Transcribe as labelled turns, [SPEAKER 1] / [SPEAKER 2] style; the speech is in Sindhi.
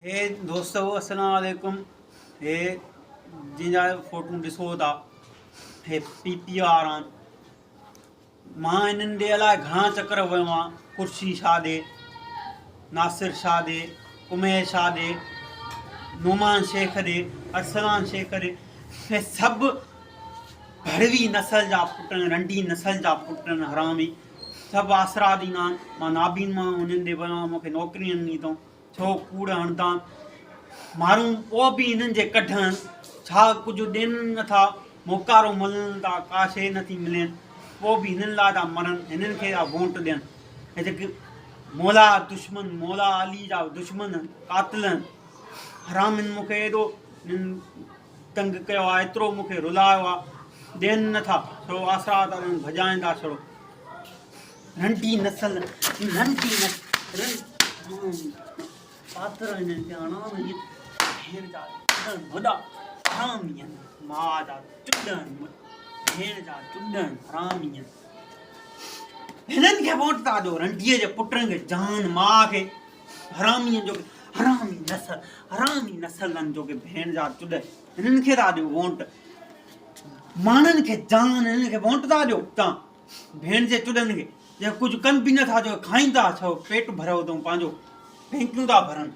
[SPEAKER 1] هي دوستو السلام عليڪم هي جنهن جا فوٽو ڏسو ٿا هي پي پي آر آن مان انهن ڏي الائي گهڻا چڪر ويو آهيان قرشي شاهه ڏي ناصر شاهه ڏي ڪميل شاهه ڏي نعمان شيخ ڏي ارسلان شيخ ڏي هي سڀ ڀڙوي نسل جا پٽ رنڊي نسل جا پٽ حرامي سڀ آسرا ڏيندا آهن مان نابين مان انهن ڏي ويو آهيان مونکي نوڪري نه ڏني اٿئون ڇو ڪوڙ هڻندا آهن مارون پوء به انهن جي ڪڍ آهن ڇا ڪجهه ڏين نٿا موڪارو ملن ٿا ڪا شيء نٿي ملين پوء به هنن لاء ٿا مرن هنن کي ٿا ووٽ ڏين هي جيڪي مولا دشمن مولا علي جا دشمن قاتل آهن حرامين مونکي ايڏو تنگ ڪيو آهي ايترو مون کي رلايو آهي ڏين نٿا ڇڙو آسرا ٿا ڏين ڀڄائين ٿا ڇڙو رنڊي نسل رنڊي نسل پاتر هنن کي هڻان نه ڀيڻ جا چڏن وڏا حرامي آهن ماء جا چڏن ڀيڻ جا چڏن حرامي آهن هنن کي ووٽ ٿا ڏيو رنڊيء جي پٽن کي جان ماء کي حرامين جو حرامي نسل حرامي نسلن جو ڪي ڀيڻ جا چڏ هنن کي ٿا ڏيو وونٽ ماڻهن کي جان هنن کي وونٽ ٿا ڏيو تان ڀيڻ جي چڏن کي جي ڪجهه ڪن به نٿا جو کائين ٿا ڇو پيٽ ڀريو اٿئون پنهنجو بينڪيون ٿا ڀرن.